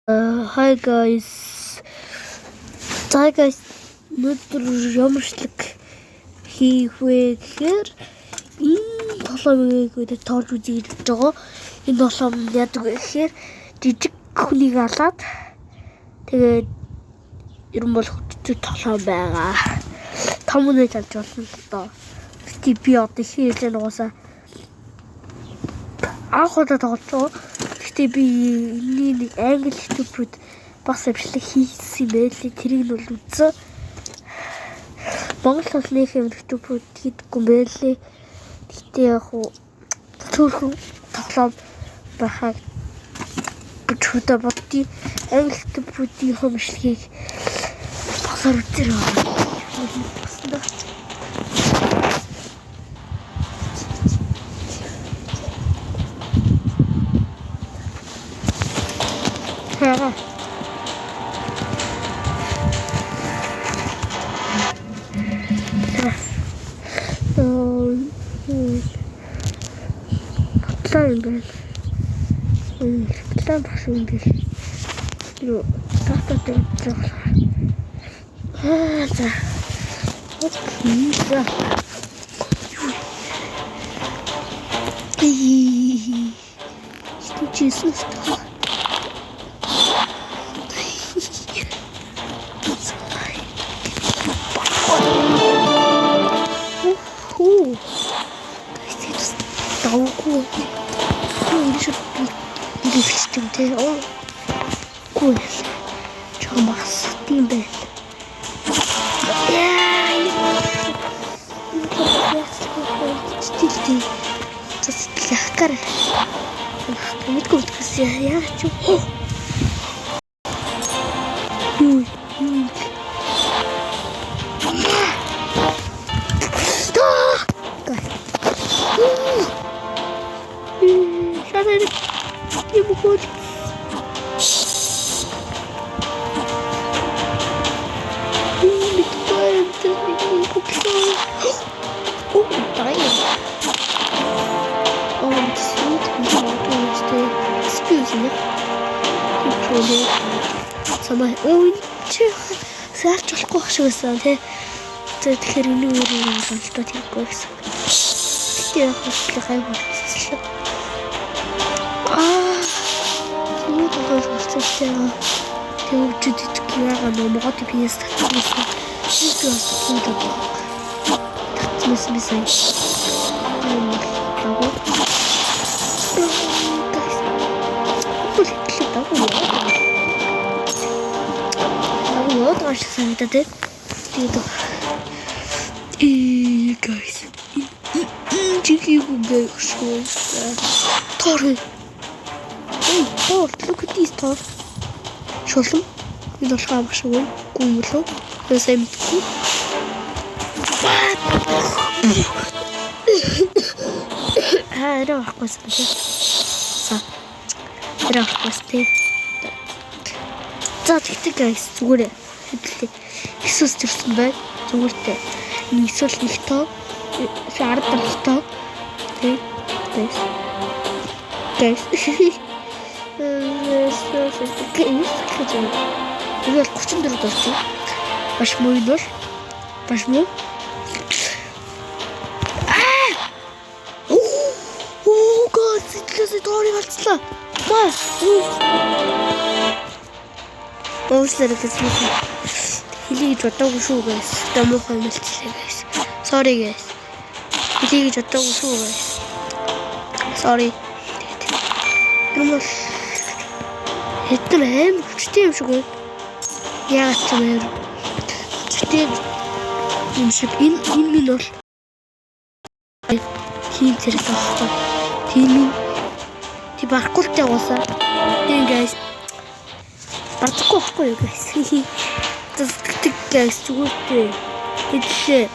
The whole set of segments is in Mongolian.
Hi guys. За guys, өнөөдөр ямарчлаг хийх вэ гэхээр энэ тоглоомыг өдөр тоож үзье гэж байгаа. Энэ тоглоом яадаг вэ гэхээр жижиг хүнийг алаад тэгээд ер нь бол хүчтэй тоглоом байгаа. Том үнэ залж болно л доо. Гэтэ би одоо хийлээ нугасаа анх удаа тоглож байгаа. Гэтэ би энэний нэг англи YouTube-д бас авчлаг хийсэн байлээ. Тэрийг нь бол үзсэн. Монгол хэлний юм YouTube-д хийдэггүй юм байлээ. Гэтэ яг уу цөөхөн тоглоом байхаа гэж хөдөө боддیں۔ Англи YouTube-ийн хэмжлэгийг босоор үзэр байна. План юм байна. План багш юм биш. Юу тата дээр байгаа. Аа за. Окей. За. Юу. Чисус. Хүү. Давгүй. Ирэх юм те. Үгүй. Чамаас тийм байх. Яа. Стилтэй. Цэцлэхкар. Мэдгүй үтгэсэн яа ч юу. Юу. Саарч болохгүй шиг байсан тий. Тэгэхээр энэ өөр юм болтоо тийхгүй гэсэн. Гэтэ яг хөтлөх ай болчихлоо. Аа. Тийм тоглож болчихлоо. Тэг өвчөд идэх яага нөө могод биес татсан. Би бас тийм тоглох. Татсан би сайн. Дагуу. Дагуу. Дагуу маш санагдаад байна. Тэгээд ээ guys. Чигийг шүү. Тор. Эй, тор, look at this тор. Шулам. Энэ болохоор маш уу. Гүн юм лөө. Би сайн мэдгүй. Аа, арай авахгүйсэн тий. За. Арай авахгүйсэн тий. За, тэгтээ guys зүгээр хэдлээ. Иесус төрсөн байна. Зүгээртэй. Эсвэл нэг тоо, эсвэл 10 тоо. Тэ. Guys. Guys. Тэгэл 34 болсон. Маш муу юм бол. Маш муу. Аа! Оо, гоо, сэтгэлээсээ доорыг алдслаа. Маа. Уучлаарай гэсэн. Хэлий гэж бодоогүй шүү guys. Одоо муухай мэлцлээ guys. Sorry guys. Хэлий гэж бодоогүй шүү guys. Sorry. Тэр бол хэдэн аим хүчтэй юм шиг байна. Яагаад ч юм бэ? Хүчтэй юм шиг. Энэ минь бол тийм зэрэг байхгүй. Тийм юм. Тий баркултай уусаа. Тийм guys. Барахгүй байхгүй юу guys. Зүтгэдэг guys зүгээртэй. Хэдлээ.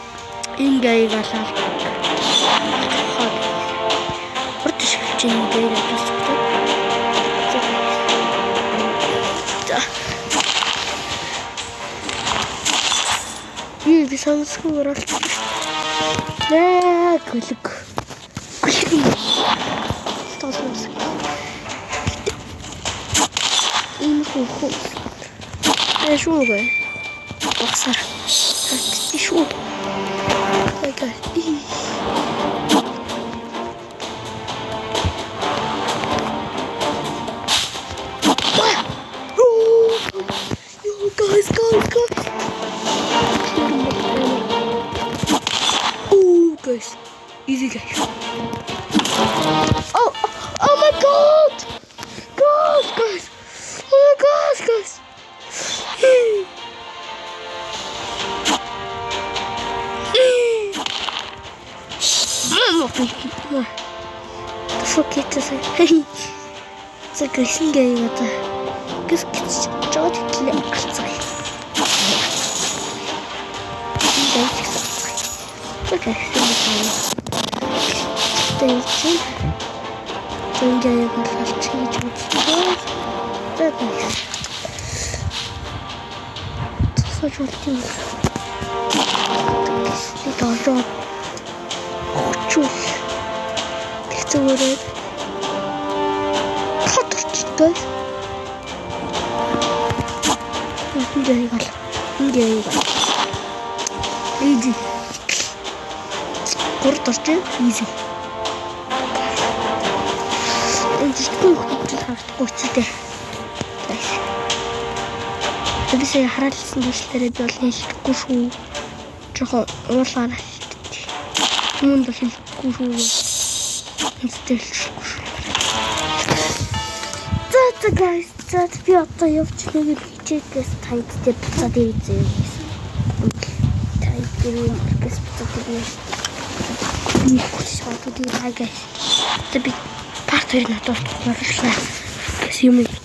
Энэ гайг алаад. Урд шилж энэ гайг алаад. За. Би сонсгүй оролцсон. Наа гүлэг. Гүлэг. Тоос. Ийм Хөө. Шүү гээ. Багсаар. Харагдчих шүү. Guys. Yo, guys, guys, guys. Oh, guys. Easy, guys. Oh, oh my God. Guys, guys. Oh my gosh, guys. The fuck is this? За гэлэнгээ юу одоо. Гэс гэж жоод хэлээ алцгаая. За гэлэнгээ. Тэйчин. Зэнгээ бол алчих гэж бодсон. За guys. Тусаж үлдээ. Гэслийг олоод хүчүүл. Тэгцүүрээ. Тодорч guys. Ингээ гал. Ингээ гал. Easy. Гурд орч easy. Энэ жижигхэн хөвчл харагдахгүй ч дээ. Guys. Би сая хараалсан бичлэрээ би бол хэлэхгүй шүү. Жохоо уулаар хэлдэг. Хүмүүнд бол хэлэхгүй шүү. Энэстэй хэлэхгүй шүү. За за guys, за би одоо явж нэг л хичээлээс танд дээр буцаад ирээ гэсэн. Танд дээр маркес буцаад ирнэ. Нэг шатууд ирээ guys. За би part 2 надад болчихлоо. Гэсэн юм.